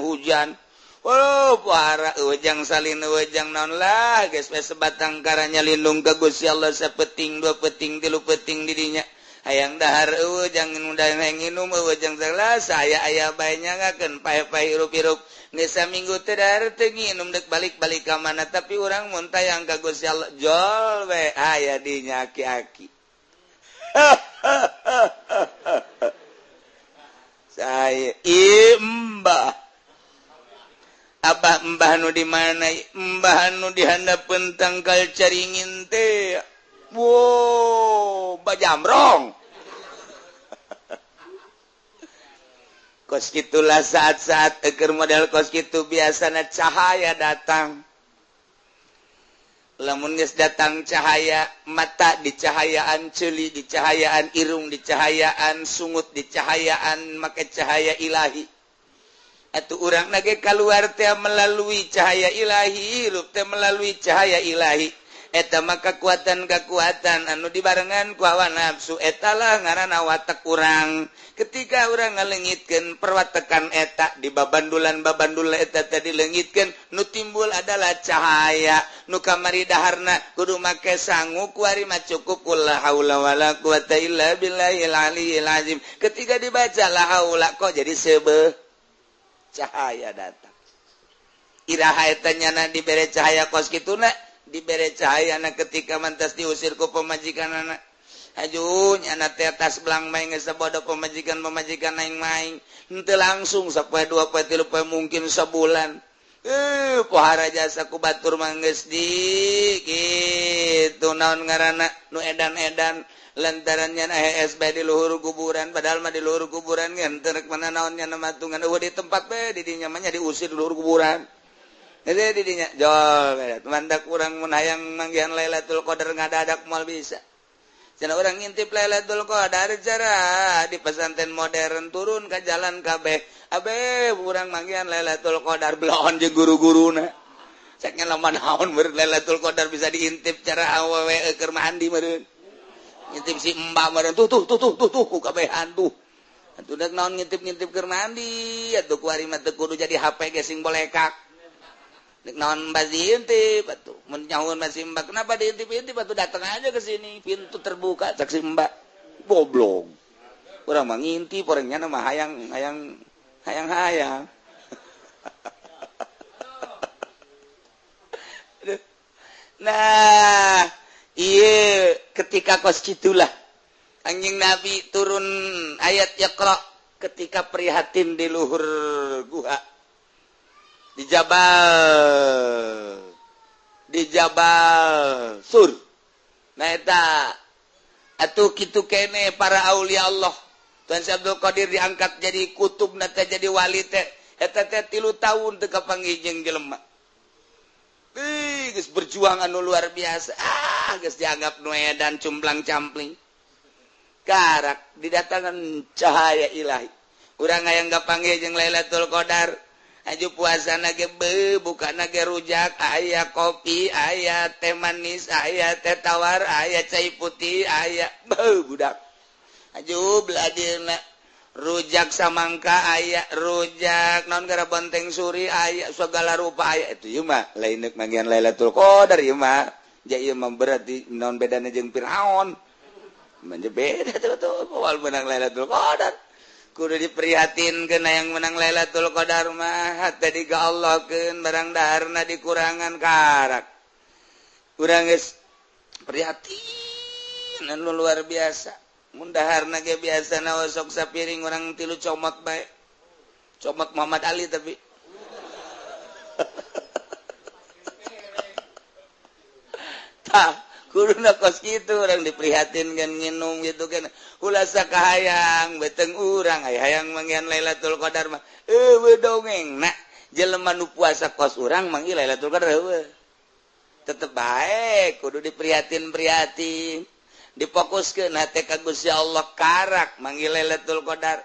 hujan. Oh, para ujang salin ujang naon lah geus we sebatang karanya lindung ka Gusti Allah sapeting dua peting tilu peting didinya. Hayang dahar eueuh jangan udah nginum eueuh jang salah saya aya bae nyangakeun pae-pae hirup-hirup geus saminggu teu dahar teu nginum dek balik-balik ka mana tapi urang mun tayang ka Gusti Allah jol we aya dinya aki-aki. Saya imbah abah mbah nu di mana mbah nu di handapeun tangkal caringin teh. Wow, bajamrong. Kos gitulah saat-saat eker model kos gitu biasanya cahaya datang. Lamun geus datang cahaya mata dicahayaan, ceuli dicahayaan, irung dicahayaan, sungut dicahayaan, make cahaya ilahi. Atuh urang na ge keluar teh melalui cahaya ilahi, hirup teh melalui cahaya ilahi. Eta mah kekuatan-kekuatan anu dibarengan ku hawa nafsu, eta lah ngaranna watek urang. Ketika urang ngalengitkeun perwatekan eta di babandulan-babandul eta tadi leungitkeun, nu timbul adalah cahaya. Nu kamari daharna kudu make sangu, kuari mah cukup la haula wala quwata illa billahil aliyil azim. Ketika dibaca la haula kok jadi seubeuh cahaya datang. Iraha eta nyana dibere cahaya kos kituna, dibere cahaya na ketika mantas diusir ku pemajikan anak. Aju nyana teh tas belang main geus sabodo pemajikan-pemajikan aing main. Henteu langsung sapoe dua poe tilu poe mungkin sabulan. Pohara jasa ku batur mah geus di kitu naon ngaranna nu edan-edan lantaran nyana hees bae di luhur kuburan, padahal mah di luhur kuburan ge henteu rek mana naon nyana matungan eueuh di tempat bae di dinya mah nya diusir di luhur kuburan. Jadi di dinya jol mandak urang mun hayang manggihan Lailatul Qadar ngadadak moal bisa. Cenah urang ngintip Lailatul Qadar cara di pesantren modern turun ka jalan kabeh. Abe urang manggihan Lailatul Qadar beloon jeung guru-guruna. Cek nya lamun naon meureun Lailatul Qadar bisa diintip cara awewe keur mandi meureun. Ngintip si mbak meureun tuh tuh tuh tuh tuh tuh ku kabehan tuh. Atuh deuk naon ngintip-ngintip keur mandi atuh kuari mah teu kudu jadi HP ge sing bolekak. Dek naon mbak diintip atuh mun nyahueun masih mbak kenapa diintip-intip atuh datang aja ke sini pintu terbuka cak si mbak goblok. Urang mah ngintip orangnya mah hayang hayang hayang hayang. Nah, iya ketika kos kitulah anjing Nabi turun ayat Iqra ketika prihatin di luhur guha. Di Jabal Sur. Nah eta atuh kitu kene para aulia Allah. Tuan Syekh Abdul Qadir diangkat jadi kutub teh jadi wali teh eta teh 3 tahun teu kapanggih jeung jelema. Geus berjuang anu luar biasa. Ah geus dianggap nu edan cumplang-campling. Karak didatangan cahaya ilahi. Urang hayang kapanggih jeung Lailatul Qadar. Aju puasa na ge beuh, buka na ge rujak, aya kopi, aya teh manis, aya teh tawar, aya cai putih, aya beuh budak. Aju beladirna rujak samangka aya, rujak naon gara bonteng suri aya, segala rupa aya. Itu ieu mah lain deuk manggihan Lailatul Qadar ieu mah. Ja ieu mah berarti naon bedana jeung Firaun. Manja beda tuh moal menang Lailatul Qadar. Kudu diprihatinkeun yang menang Lailatul Qadar mah hate digaallahkeun barang daharna dikurangan karak. Urang geus prihatin anu luar biasa. Mun daharna ge biasana sok sapiring urang 3 comot bae. Comot Muhammad Ali tapi. Tah kuduna kos kitu urang diprihatinkeun nginum gitu kan. Ulah sakahayang beteng urang aya hayang manggihan Lailatul Qadar mah eueuh dongengna jelema nu puasa kos urang manggih Lailatul Qadar heueuh. Tetep bae kudu diprihatin-prihatin, difokuskeun hate ka Gusti Allah karak manggih Lailatul Qadar.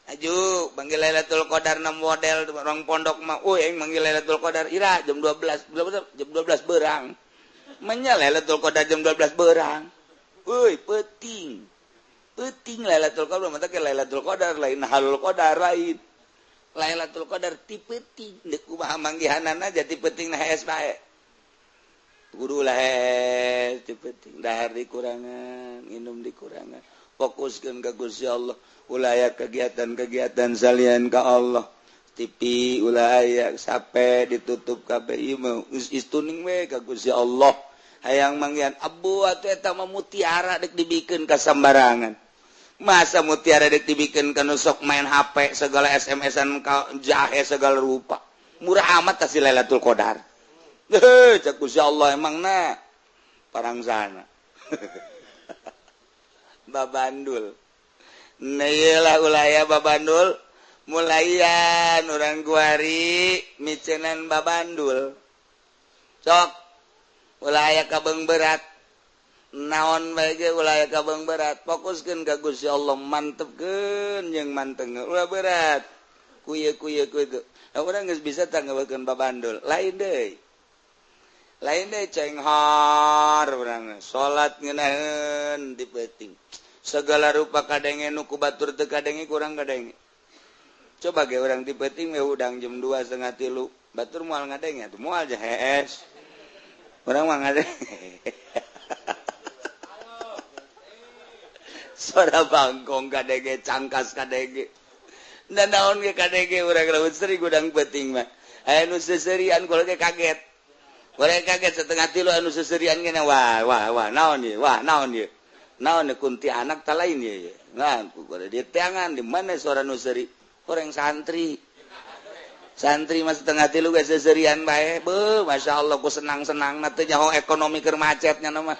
Aju manggih Lailatul Qadar na model orang pondok mah euy aing manggih Lailatul Qadar ira jam 12 jam 12 berang. Menya Lailatul Qadar jam 12 berang. Euy peuting. Peuting Lailatul Qadar mah teh Lailatul Qadar lain halul Qadar lain. Lailatul Qadar ti peuting deuk kumaha manggihanana jadi peuting na hees bae. Kudu lah hees ti peuting dahar dikurangan, nginum dikurangan. Fokuskeun ka Gusti Allah, ulah aya kegiatan-kegiatan salian ka Allah. TV ulah aya sape ditutup kabeh ieu mah geus istuning we ka Gusti Allah. Hayang manggihan abu atuh eta mah mutiara deuk dibikeun ka sambarangan. Masa mutiara dek dibikin kanu sok main HP segala SMS-an jahe segala rupa. Murah amat kasih Lailatul Qadar. Heh, cek Gusti Allah emang na parang sana. Babandul. Nah iyalah ulaya babandul. Mulayan urang guari micenan babandul. Sok. Ulah aya kabeung berat. Naon bae ge ulah aya kabeung berat. Fokuskeun ka Gusti Allah, mantepkeun jeung manteng. Ulah berat. Ku ieu ku ieu ku itu. Nah, urang geus bisa tanggawekeun babandul. Lain deui. Lain deui cenghar urang salat ngeunaheun di peuting. Segala rupa kadenge nu ku batur teu kadenge kurang kadenge. Coba ge urang di peuting we hudang jam 2 setengah 3 batur moal ngadenge atuh moal aja hees. Urang mah ngadenge. Suara bangkong kadenge, cangkas kadenge. Dan naon ge kadenge urang lamun seri gudang peuting mah. Aya nu seserian kula ge kaget. Urang kaget setengah 3 anu seserian ge wah wah wah naon ieu? Wah naon ieu? Naon kunti anak ta lain ieu? Nah, ku di teangan di mana suara nu seri? Urang santri. Santri mah setengah 3 ge seserian bae. Beuh, masyaallah ku senang-senangna teh nyaho ekonomi keur macetnya mah.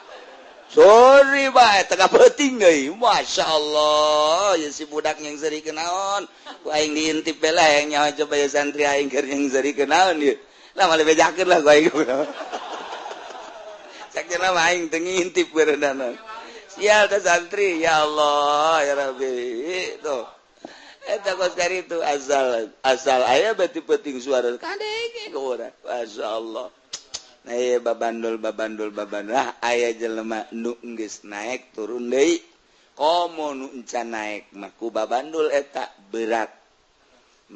Sorry bae tengah peuting deui. Masya Allah, ya si budak yang seri kenaon. Ku aing diintip bela yang nyaho coba ya santri aing keur yang seri kenaon ieu. Lah malah bejakeun lah ku aing. Sakjana mah aing teu ngintip berenana. Sial teh santri, ya Allah, ya Rabbi. Tuh. Eta kos kari itu asal asal aya berarti peuting suara kadenge ku urang. Masya Allah. Nah, iya, babandul babandul babandul. Ah, aya jelema nu geus naik turun deui. Komo nu encan naik mah ku babandul eta berat.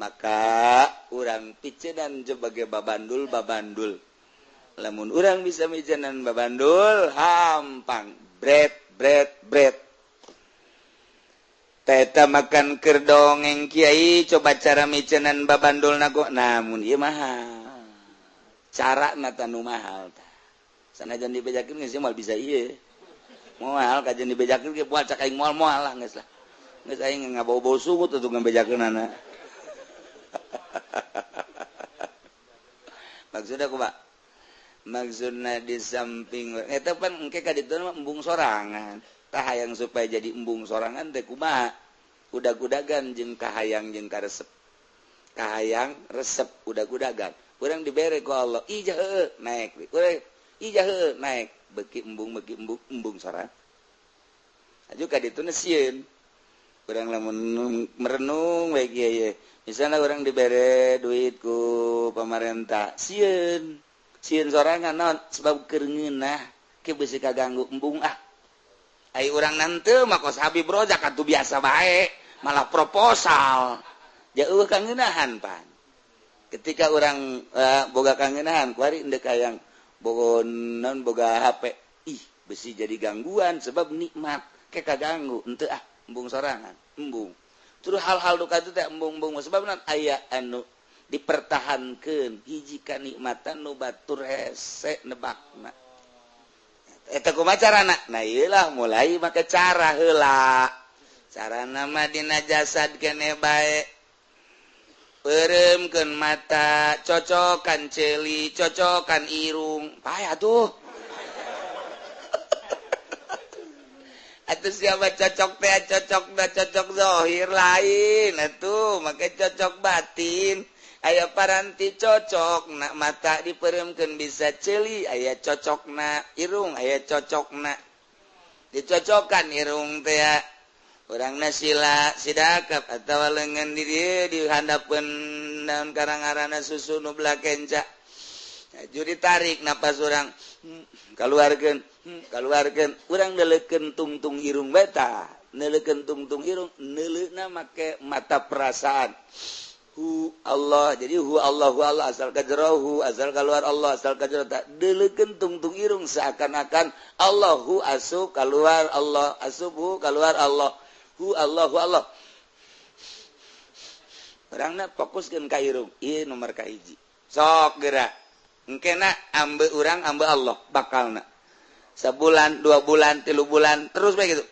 Maka urang picenan sebagai babandul babandul. Lamun urang bisa micenan babandul hampang bret bret bret. Teta makan keur dongeng kiai coba cara micenan babandul nago namun ieu mahal. Cara nata nu mahal tah. Sanajan dibejakeun geus moal bisa ieu. Moal kajian dibejakeun ge moal cak aing moal-moal lah geus lah. Geus aing ngabau-bau sungut atuh ngabejakeunana. Maksudna kumaha? Maksudna di samping eta pan engke ka ditu mah embung sorangan. Tah hayang supaya jadi embung sorangan teh kumaha? Udag-udagan jeung kahayang jeung karesep. Kahayang resep udag-udagan. Urang dibere ku Allah, ijah heueuh naik. Urang ijah heueuh naik, beuki embung embung sorang. Aju ka ditu sieun. Urang lamun merenung we kieu ye. Misalna urang dibere duit ku pamarentah, sieun. Sieun sorangan naon sebab keur ngeunah ke beusi kaganggu embung ah. Ai urang nanteu mah kos Habib Rozak atuh biasa bae, malah proposal. Jauh kangeunahan pan. Ketika orang boga kangenahan kuari endek hayang boga non boga HP ih besi jadi gangguan sebab nikmat ke kaganggu henteu ah embung sorangan embung terus hal-hal duka itu teh embung-embung sebab non aya anu dipertahankeun hiji kanikmatan nu batur hese nebakna eta kumaha carana nah ieu lah mulai make cara heula carana mah dina jasad keneh bae peremkeun mata, cocokan celi, cocokan irung. Payah tuh. Atuh siapa cocok teh cocok dah cocok zahir lain atuh make cocok batin. Aya paranti cocok nak mata diperemkeun bisa celi, aya cocokna irung, aya cocokna. Dicocokan irung teh urangna sila sidakap atawa leungeun di dieu dihandapeun naon karang-arana susu nu belah kenca. Juri ditarik napas urang kaluarkeun kaluarkeun urang neuleukeun tungtung irung bae tah neuleukeun tungtung irung neuleuna make mata perasaan hu Allah jadi hu Allah hu Allah asal kajero asal keluar Allah asal kajero tak neuleukeun tungtung irung seakan-akan Allahu asup keluar Allah asup hu keluar Allah hu Allah hu Allah orangna fokuskeun ka irung ieu nomor ka hiji sok geura engkena ambe urang ambe Allah bakalna sebulan 2 bulan 3 bulan terus bae gitu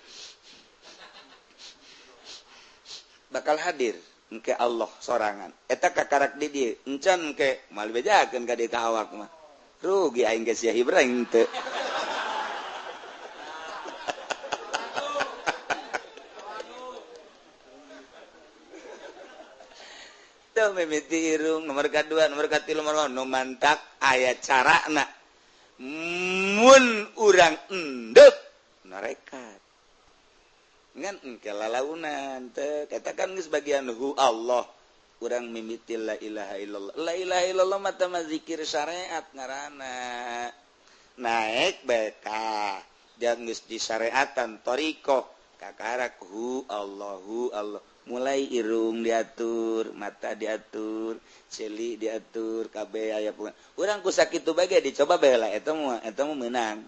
bakal hadir engke Allah sorangan eta kakarak di dieu encan engke moal bejakeun ka dieu ka awak mah rugi aing ge sia Ibrahim teu. Mimiti irung nomor kedua nomor katilu nomor nu mantak aya carana Mun urang endek nerekat. Ngan engke lalaunan teh katakan geus bagian hu Allah. Urang mimiti la ilaha illallah. La ilaha illallah mah teh zikir syariat ngaranna. Naik beka dan geus disyariatan thariqah kakarak hu Allahu Allah. Mulai irung diatur, mata diatur, ceuli diatur, kabeh aya pungan. Urang ku sakitu bae ge dicoba bae lah eta mah meunang.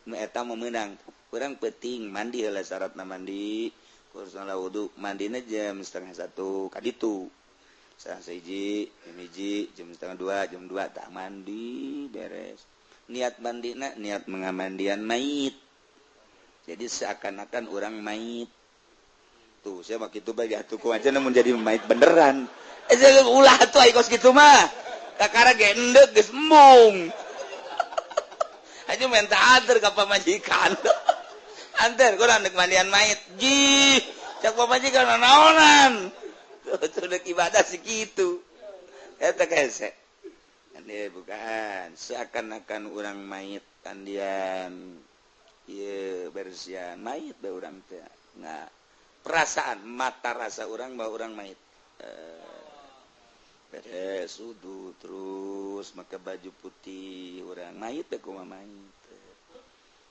Eta mah meunang. Urang peuting mandi heula syaratna mandi, kurang wudu, mandina jam 12:30 ka ditu. 12:30, jam 1, jam 1:30, jam 2 tah mandi beres. Niat mandina niat mengamandian mayit. Jadi seakan-akan orang mayit. Tuh, saya mah kitu bae atuh ku aja namun jadi mayit beneran. Ulah atuh ai kos kitu mah. Kakara ge endek geus embung. Aja minta anter ka pamajikan. Anter kurang dek mandian mayit. Jih, cak pamajikan naonan. Tuh dek ibadah segitu. Eta hese. Ini bukan seakan-akan orang mayit mandian ieu bersihan mayit bae urang teh. Nah, perasaan mata rasa orang bahwa orang mayit. Beres wudu terus make baju putih orang mayit teh kumaha mayit.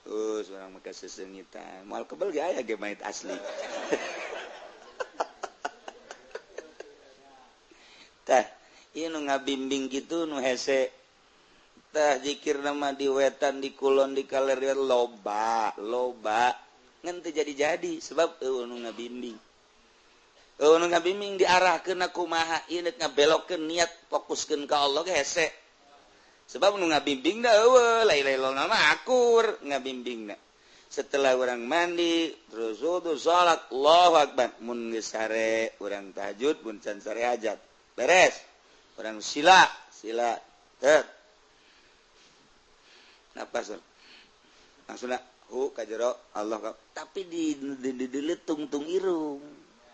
Terus orang make sesengitan moal kebel ge aya ge mayit asli. Tah ieu nu ngabimbing kitu nu hese. Tah zikir nama di wetan di kulon di kaler loba loba ngan teu jadi-jadi sebab eueuh nu ngabimbing. Eueuh nu ngabimbing diarahkeun kumaha ieu deuk ngabelokkeun niat fokuskeun ka Allah ge hese. Sebab nu ngabimbing da eueuh la ilaha illallah mah akur ngabimbingna. Setelah urang mandi terus wudu salat Allahu akbar mun geus sare urang tahajud mun can sare hajat. Beres. Urang sila sila teu napas langsung hu ka jero Allah ka. Tapi di tungtung irung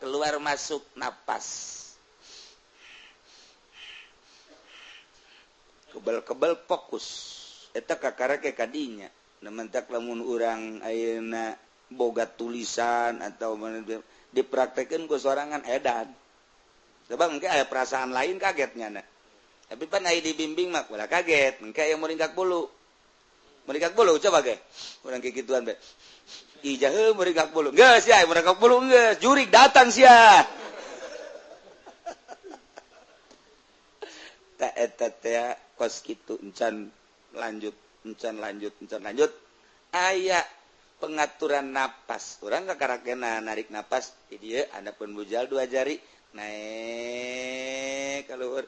keluar masuk napas kebel-kebel fokus eta kakara ke kadinya nementak lamun urang ayeuna boga tulisan atau dipraktekeun ku sorangan edan sebab engke aya perasaan lain kagetnya na. Tapi pan aya dibimbing mah ulah kaget engke aya muringkak bulu. Muringkak bulu coba ge. Urang kikituan bae. Ih jahe muringkak bulu. Geus sia muringkak bulu geus, jurig datang sia. Ta eta teh kos kitu encan lanjut, encan lanjut, encan lanjut. Aya pengaturan napas. Urang kakarakena narik napas di dieu andapun bujal dua jari naik ka luhur.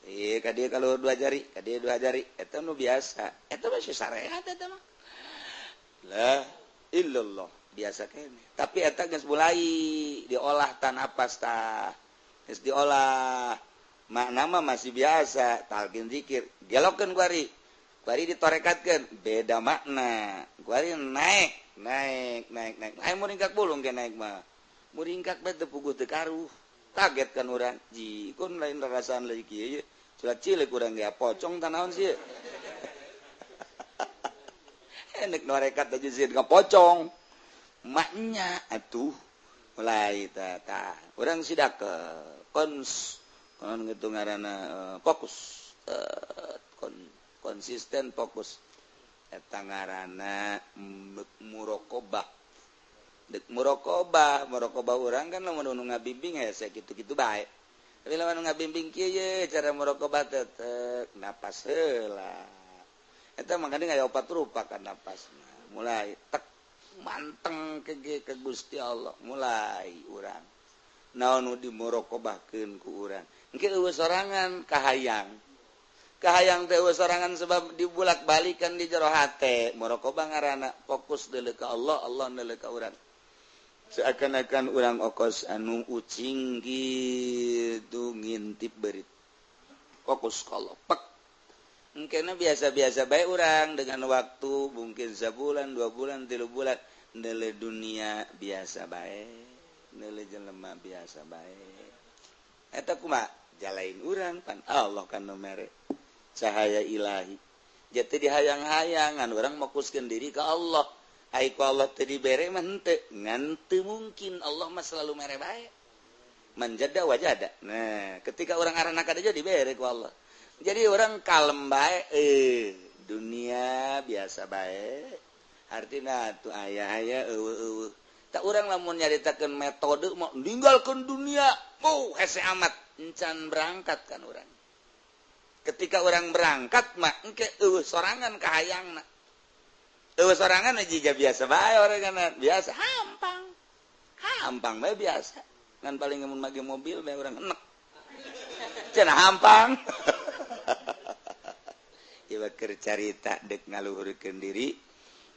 Iya, ka dieu ka luhur dua jari, ka dieu dua jari. Eta nu biasa. Eta mah syariat eta mah. La illallah, biasa kene. Tapi eta geus mulai diolah tan napas tah. Geus diolah. Makna mah masih biasa, talqin zikir. Gelokkeun kuari. Kuari ditorekatkeun, beda makna. Kuari naik, naik, naik, naik. Aya muringkak bulung ge naik mah. Muringkak bae teu puguh teu karuh. Kaget kan urang. Ji, kun lain rasaan lagi kieu. Surat cilik urang ge pocong tanaon sih. Enek norekat aja sih pocong. Maknya atuh mulai tah tah. Urang sidak ke kons kon gitu ngaranna fokus konsisten fokus eta ngaranna muraqabah. Dek muraqabah, muraqabah urang kan lamun nu ngabimbing hese kitu-kitu bae. Tapi lamun ngabimbing kieu ye cara muraqabah teh napas heula. Eta mangkana aya opat rupa kan napasna. Mulai tek manteng ke Gusti Allah, mulai urang. Naon nu dimuraqabahkeun ku urang. Engke eueuh sorangan kahayang. Kahayang teh eueuh sorangan sebab dibulak-balikan di jero hate. Muraqabah ngaranna fokus deuleu ka Allah, Allah deuleu ka urang. Seakan-akan urang okos anu ucing gitu ngintip berit. Fokus ka Allah. Pek. Engkena biasa-biasa bae urang dengan waktu mungkin sabulan, 2 bulan, 3 bulan nele dunia biasa bae, nele jelema biasa bae. Eta kumaha? Jalain urang pan Allah kan nu mere cahaya ilahi. Jadi dihayang-hayangan orang fokuskeun diri ke Allah. Ai ku Allah teu dibere mah henteu, ngan teu mungkin Allah mah selalu mere bae. Man jadda wajada. Nah, ketika orang arana ka dieu dibere ku Allah. Jadi orang kalem bae, dunia biasa bae. Artina tuh aya-aya eueuh-eueuh. Tak urang lamun nyaritakeun metode mau ninggalkeun dunia, oh hese amat encan berangkat kan orang. Ketika orang berangkat mah engke eueuh sorangan kahayangna. Eueuh sorangan jiga biasa bae orang kan biasa hampang. Hampang bae biasa. Ngan paling mun make mobil bae urang enek. Cenah hampang. Ieu keur carita dek ngaluhurkeun diri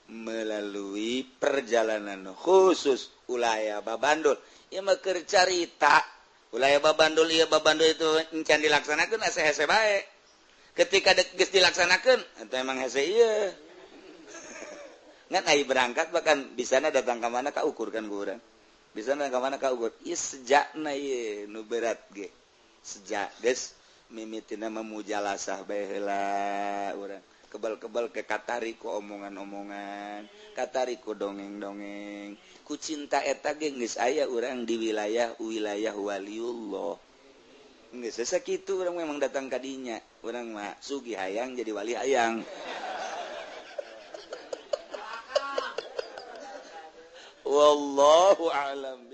melalui perjalanan khusus ulaya babandul. Ieu mah keur carita ulaya babandul, ieu babandul itu encan dilaksanakeun asa hese bae. Ketika geus dilaksanakeun eta emang hese ieu. Ngan ai berangkat bahkan bisana datang ka mana ka ukur kan ku urang. Bisana ka mana ka ukur. Ieu sejakna ieu nu berat ge. Sejak geus mimitina memujalasah bae heula urang. Kebal-kebal ke katari ku omongan-omongan, katari ku dongeng-dongeng. Ku cinta eta ge geus aya urang di wilayah-wilayah waliullah. Geus sakitu urang memang datang ka dinya. Urang mah sugih hayang jadi wali hayang. Wallahu a'lam.